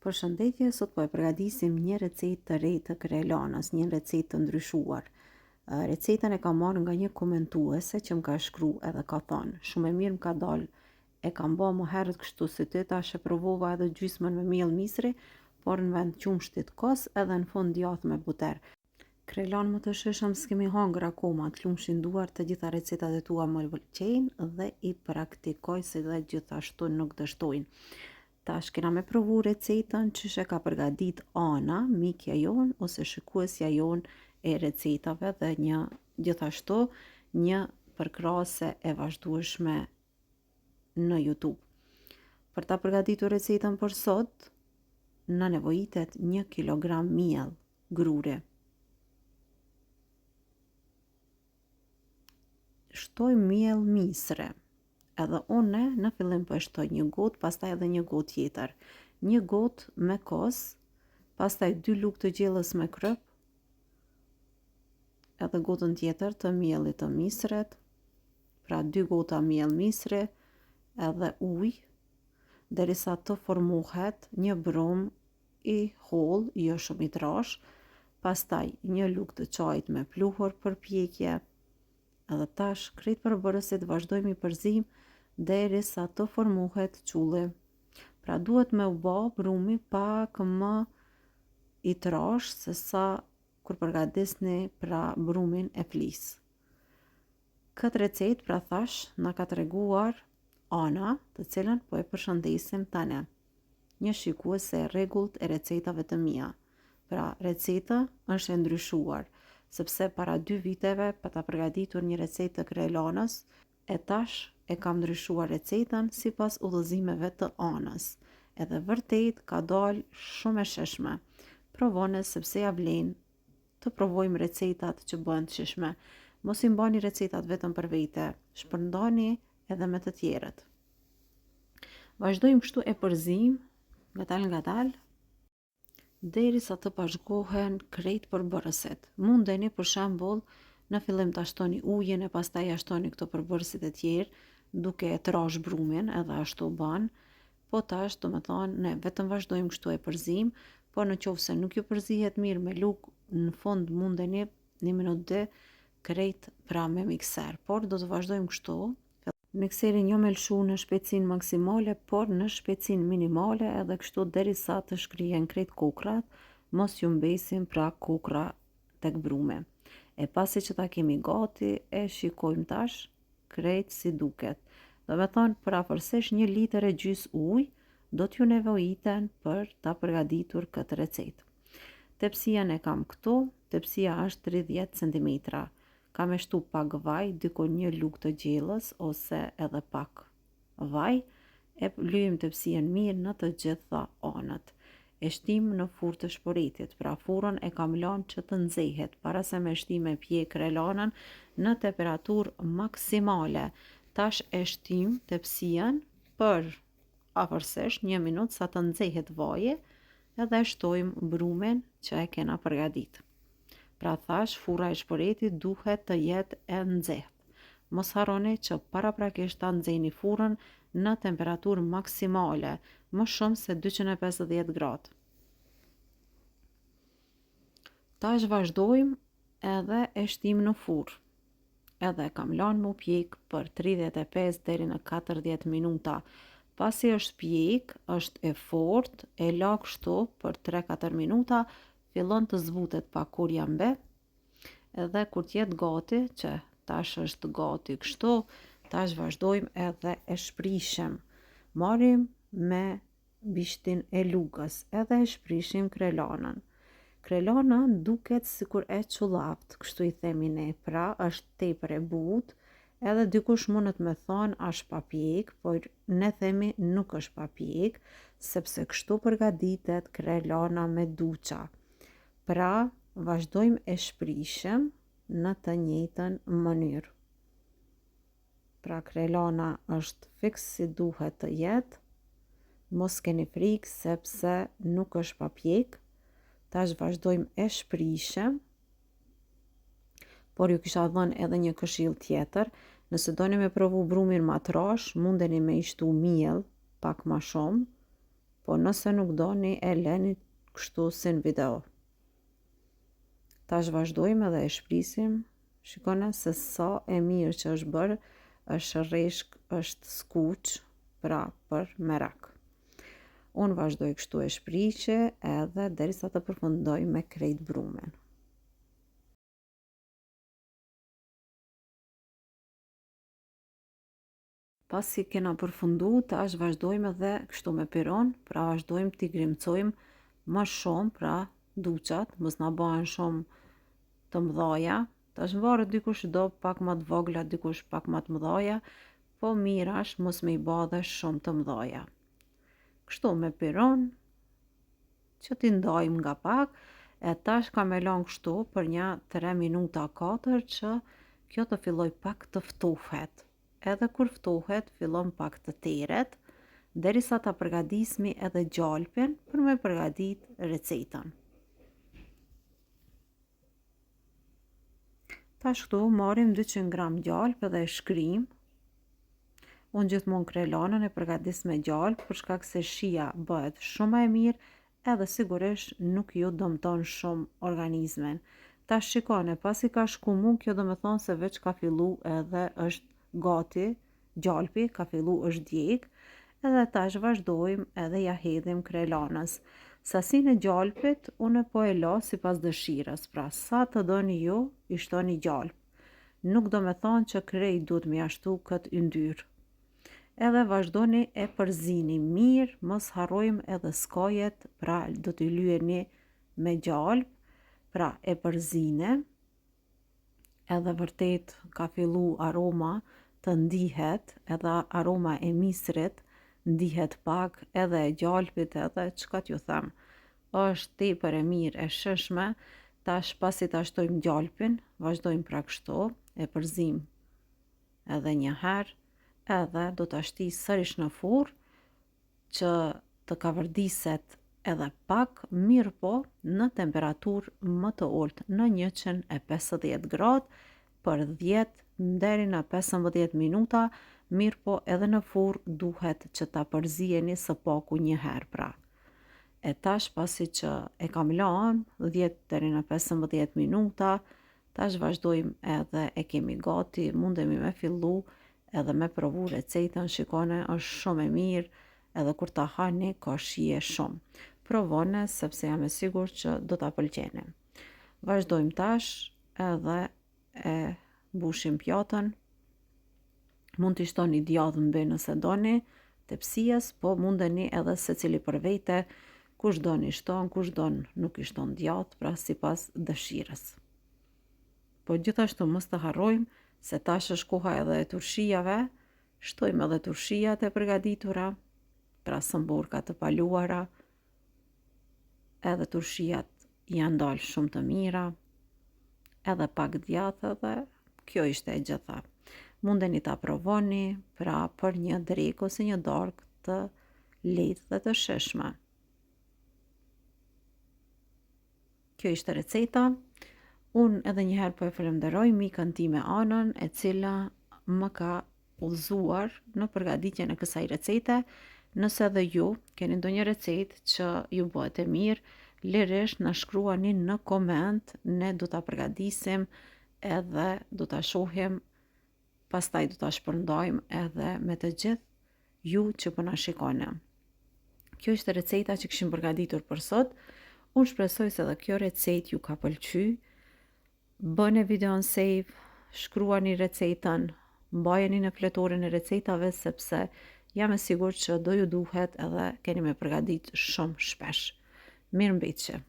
Përshëndetje, sot po e përgatisim një recetë të re të krelanës, një recetë të ndryshuar. Recetën e kam marrë nga një komentuese që më ka shkru edhe ka thonë, shumë e mirë më ka dalë, e kam ba më herët kështu si ti, tash e provova edhe gjysmën me miell misri, por në vend qumështit kos edhe në fund djathë me buter. Krelanë më të shijshëm s'kemi hangër akoma, të lumshin duart të gjitha recetat e tua më pëlqejnë dhe i praktikoj se dhe gjithashtu nuk dështojnë. Tash kena me provu recetën qysh e ka përgatit Ana, mikja jonë ose shikuesja jonë e recetave dhe një gjithashtu një përkrahëse e vazhdueshme në YouTube. Për ta përgatitur recetën për sot, na nevojitet 1 kg miell gruri. Shtojmë miell misre. Edhe une në fillim po e shtoj një gotë, pastaj edhe një gotë tjetër. Një gotë me kos, pastaj dy lugë të gjellës me kryp, edhe gotën tjetër të miellit të misrit, pra dy gota miell misri edhe ujë, derisa të formohet një brumë i hollë, jo shumë i trashë, pastaj një lugë të çajit me pluhur për pjekje, edhe tash krejt përbërësit vazhdojmë i përzijmë derisa të formohet qulli. Pra duhet me u ba brumi pak më i trashë se sa kur përgatisni pra brumin e flisë. Këtë recetë pra thash na ka treguar Ana, të cilën po e përshëndesim tani. Një shikuese e rregullt e recetave të mia. Pra, receta është e ndryshuar, sepse para dy viteve pata përgatitur një recetë të krelanës, e tash e kam ndryshuar recetën sipas udhëzimeve të Anës. Edhe vërtet ka dalë shumë e shijshme. Provone sepse ja vlen të provojmë recetat që bëhen të shijshme. Mos i mbani recetat vetëm për vete, shpërndani edhe me të tjerët. Vazhdojmë kështu e përzijmë, ngadalë ngadalë, derisa të bashkohen krejt përbërësit. Mundeni për shembull në fillim ta shtoni ujin e pastaj ja shtoni këto përbërësit e tjerë, duke e trash brumin edhe ashtu ban, Po tash, domethonë, ne vetëm vazhdojmë kështu e përzijmë, por në qoftë se nuk ju përzihet mirë me lugë, në fund mundeni një minutë dy krejt pra me mikser, por do të vazhdojmë kështu. Mikserin jo me lëshu në shpejtësinë maksimale, por në shpejtësinë minimale edhe kështu derisa të shkrihen krejt kokrrat, mos ju mbesin pra kokrra tek brumi. E pasi që ta kemi gati, e shikojmë tash, krejt si duket. Domethonë, përafërsisht një litër e gjysë ujë, do t'ju nevojiten për ta përgatitur këtë recetë. Tepsian e kam këtu, tepsia është 30 cm. Kam e shtu pak vaj, diku një lugë të gjellës ose edhe pak vaj, e lyejmë tepsien mirë në të gjitha anët. E shtim në furrë të shporetit, pra furrën e kam lanë që të nxehet, para se me shti me pjek krelanën në temperaturë maksimale. Tash e shtim tepsien për afërsisht një minutë sa të nxehet vaji, edhe e shtojmë brumin që e kena përgatit. Pra thash, furra e shporetit duhet të jetë e nxehtë. Mos harroni që paraprakisht ta nxehni furrën në temperaturë maksimale, më shumë se 250 gradë. Tash vazhdojmë edhe e shtim në furrë. Edhe e kam lanë mu pjek për 35 deri në 40 minuta. Pasi është pjek, është e fort, e la kështu për 3-4 minuta, fillon të zbutet pak kur jam be, Edhe kur të jetë gati, që tash është gati kështu, tash vazhdojmë edhe e shprishim. Marrim me bishtin e lugës edhe e shprishim krelanën. Krelana duket sikur e qullaft, kështu i themi ne, pra është tepër e butë, edhe dikush mundet me thonë është pa pjek, por ne themi nuk është pa pjek, sepse kështu përgatitet krelana me duça. Pra, vazhdojmë e shprishim në të njëjtën mënyrë. Pra, krelana është fiks si duhet të jetë. Mos keni frikë sepse nuk është pa pjek. Tash vazhdojmë e shprishim. Por ju kisha dhënë edhe një këshillë tjetër. Nëse doni me provu brumin ma trash, mundeni me i shtu miell pak ma shumë. Po nëse nuk doni e leni kështu si në video. Tash vazhdojmë edhe e shprisim. Shikone se sa e mirë që është bërë, është rreshk, është skuq, pra për merak. Unë vazhdoj kështu e shpriqe edhe derisa të përfundoj me krejt brumen. Pasi kena përfundu, tash vazhdojmë edhe kështu me piron, pra vazhdojmë t'i grimcojmë më shumë, pra duqat, mos na bëhen shumë të mdhaja. Tash varet dikush do pak ma të vogla, dikush pak ma të mdhaja, po mirë është mos me i ba dhe shumë të mdhaja. Kështu me piron, që t'i ndajmë nga pak, e tash kam me lanë kështu për nja 3 minuta 4 që kjo të filloj pak të ftohet. Edhe kur ftohet, fillon pak të teret, derisa ta përgatismi edhe gjalpin për me përgatit recetën. Tash këtu marrim 200 gram gjalpë edhe e shkrim. Unë gjithmonë krelanën e përgatis me gjalpë për shkak se shija bëhet shumë më e mirë edhe sigurisht nuk ju dëmton shumë organizmin. Tash shikone, pasi ka shkumu, kjo do me thonë se veç ka fillu edhe është gati, gjalpi ka fillu është djeg, edhe tash vazhdojmë edhe ja hedhim krelanës. Sasinë e gjalpit unë po e lo sipas dëshirës, pra sa të doni ju i shtoni gjalp. Nuk do me thonë që krejt duhet me ja shtu këtë yndyrë. Edhe vazhdoni e përzini mirë, mos harrojmë edhe skajet, pra do t'i lyeni me gjalp, pra e përzini, edhe vërtet ka fillu aroma të ndihet, edhe aroma e misrit ndihet pak, edhe e gjalpit edhe çka t'ju them. Është tepër e mirë e shijshme, tash pasi ta shtojmë gjalpin, vazhdojmë pra kështu, e përzim edhe një herë, edhe do ta shti sërish në furrë që të kavërdiset edhe pak, mirëpo në temperaturë më të ulët, në 150 gradë për 10 deri në 15 minuta, mirëpo edhe në furrë duhet që ta përzieni së paku një herë pra. E tash pasi që e kam lanë 10 deri në 15 minuta, Tash vazhdojmë edhe e kemi gati, mundemi me fillu edhe me provu recetën, shikone, është shumë e mirë, edhe kur ta hani ka shije shumë. Provone sepse jam e sigurt që do ta pëlqeni. Vazhdojmë tash edhe e mbushim pjatën. Mund t'i shtoni djathë mbi nëse doni, tepsisë, po mundeni edhe secili për vete, kush don i shton, kush don nuk i shton djathë, pra sipas dëshirës. Po gjithashtu mos të harrojmë se tash është koha edhe e turshijave, shtojmë edhe turshijat e përgatitura, pra sëmburka të paluara, edhe turshijat janë dalë shumë të mira, edhe pak djathë edhe kjo ishte e gjitha. Mundeni ta provoni, pra për një drekë ose një darkë të lehtë dhe të shijshme. Kjo ishte receta. Unë edhe një herë po e falënderoj mikën time Anën, e cila më ka udhëzuar në përgatitjen e kësaj recete. Nëse edhe ju keni ndonjë recetë që ju bëhet e mirë, lirisht na shkruani në koment, ne do ta përgatisim edhe do ta shohim, pastaj do ta shpërndajmë edhe me të gjithë ju që po na shikoni. Kjo ishte receta që kishim përgatitur për sot. Unë shpresoj se edhe kjo recetë ju ka pëlqy. Bëne videon save, shkruani recetën, mbajeni në fletoren e recetave sepse jam e sigurt që do ju duhet edhe keni me përgatit shumë shpesh. Mirë mbetshi.